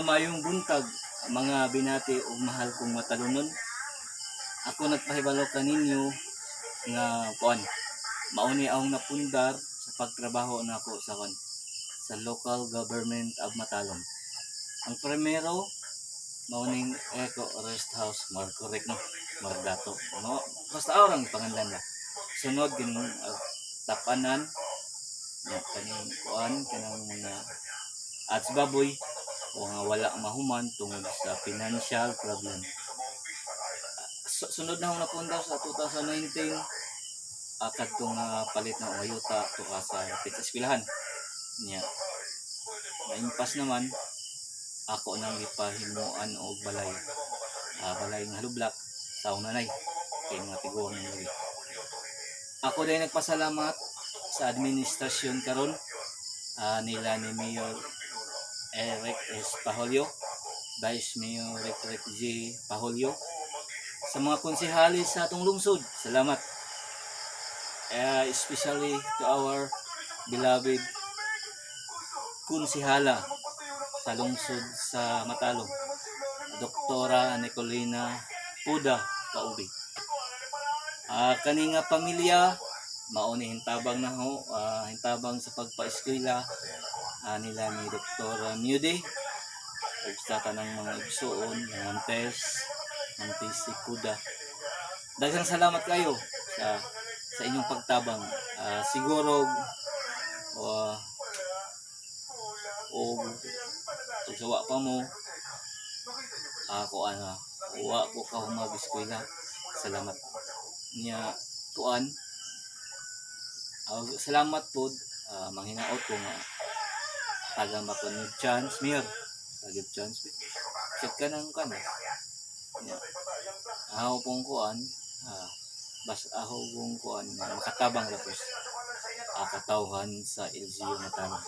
Mayong buntag, mga binati ug mahal kong matalunon. Ako nagpahibalo kaninyo nga kuan. Mao ni akong napundar sa pagtrabaho nako sa kuan, sa local government of Matalom. Ang primero mao ning Eco Rest House, more correct, no? Mardato. No, basta orang panganlan la. Sunod kining tapanan nya kaning kuan, kanang mga ads baboy o nga wala mahuman tungod sa financial problem. Sunod na akong napundar sa 2019, kadto nga palit na og ayuta tuka sa pit sa eskwelahan. Nya naimpas naman, ako nang gipahimuan og balay. Balay nga hollow block sa akong nanay kay mga tiguang nang lagi. Ako din nagpasalamat sa administrasyon karon nila ni Mayor Eric S. Paholyo, Vice Mayor Rick G. Paholyo, sa mga konsehalis sa atong lungsod. Salamat. Especially to our beloved konsehala sa lungsod sa Matalom, Doktora Nicolina Puda Kaubi. Kani nga pamilya mao ni hintabang na ho, hintabang sa pagpa-eskwela nila ni Dr. Mude ug sa tanang mga igsuon, mga Tess, Ma'am Tessie Puda. Daghang salamat kayo sa inyong pagtabang. Siguro o ug sa wa pa mo ako ana, wa ko ka mag-eskwela. Salamat niya kuan. Salamat pod, manghinaot ko nga taga mako ni chance, mayor, tagib chance check ka ng kan niya aho pong kuan, bas aho pong kuan nga makatabang lapos katawhan sa LGU Matalom.